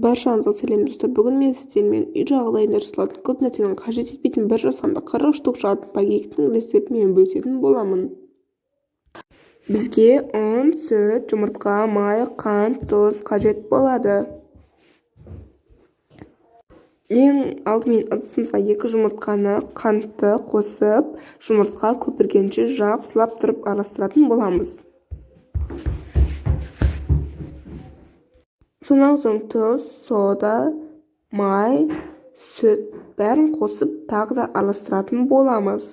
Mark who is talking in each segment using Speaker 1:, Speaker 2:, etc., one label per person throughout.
Speaker 1: Баршаңызға сәлем, достар! Бүгін мен сіздермен үй жағдайында жасалатын, көп нәрсені қажет етпейтін, бір жасағанда 40 штук шығатын панкейктің рецептімен бөлісетін боламын. Бізге ұн, сүт, жұмыртқа, май, қант, тұз қажет болады. Ең алдымен ыдысымызға 2 жұмыртқаны, қантты қосып, жұмыртқа көпіргенше жақсылап тұрып араластыратын боламыз. Сонан соң тұз, сода, май, сүт бәрін қосып тағы да араластыратын боламыз.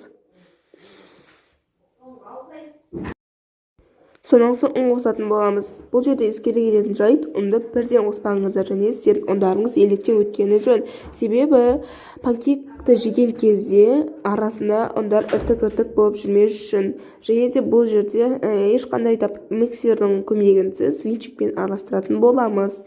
Speaker 1: Сонан соң ұн қосатын боламыз. Бұл жерде ескере кететін жайт, ұнды бірден қоспаңыздар және сіздердің ұндарыңыз електен өткені жөн. Себебі панкейкті жеген кезде арасында ұндар іртік-іртік болып жүрмес үшін. Және де бұл жерде ешқандай да миксердің көмегінсіз венчикпен араластыратын боламыз.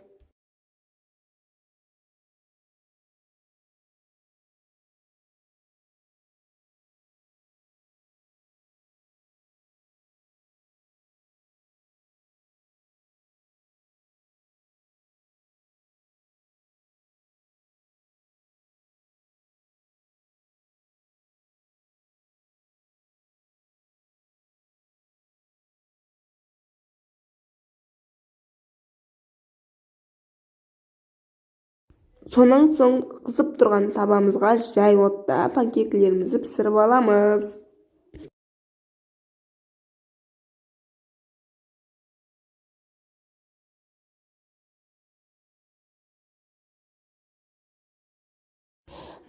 Speaker 1: Сонан соң қызып тұрған табамызға жай отта панкейкілерімізді пісіріп аламыз.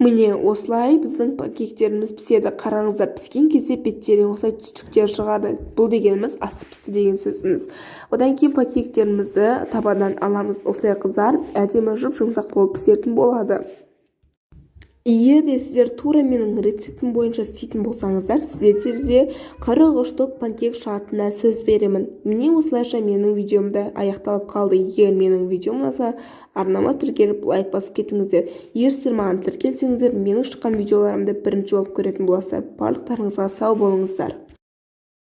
Speaker 1: Міне, осылай біздің панкейктеріміз піседі. Қараңыздар, піскен кезде беттерінен осылай түйіршіктер шығады. Бұл дегеніміз асып пісті деген сөзіміз. Одан кейін панкейктерімізді табадан аламыз. Осылай қызарып, әдемі жұп-жұмсақ болып пісетін болады. Егер де сіздер тура менің рецептім бойынша істейтін болсаңыздар, сіздерде 40 штук панкейк шығатынына сөз беремін. Міне, осылайша менің видеом да аяқталып қалды. Егер менің видеом ұнаса, арнама тіркеліп, лайк басып кетіңіздер. Егер сіздер маған тіркелсеңіздер, менің шыққан видеоларымды бірінші болып көретін боласыздар. Барлықтарыңызға сау болыңыздар.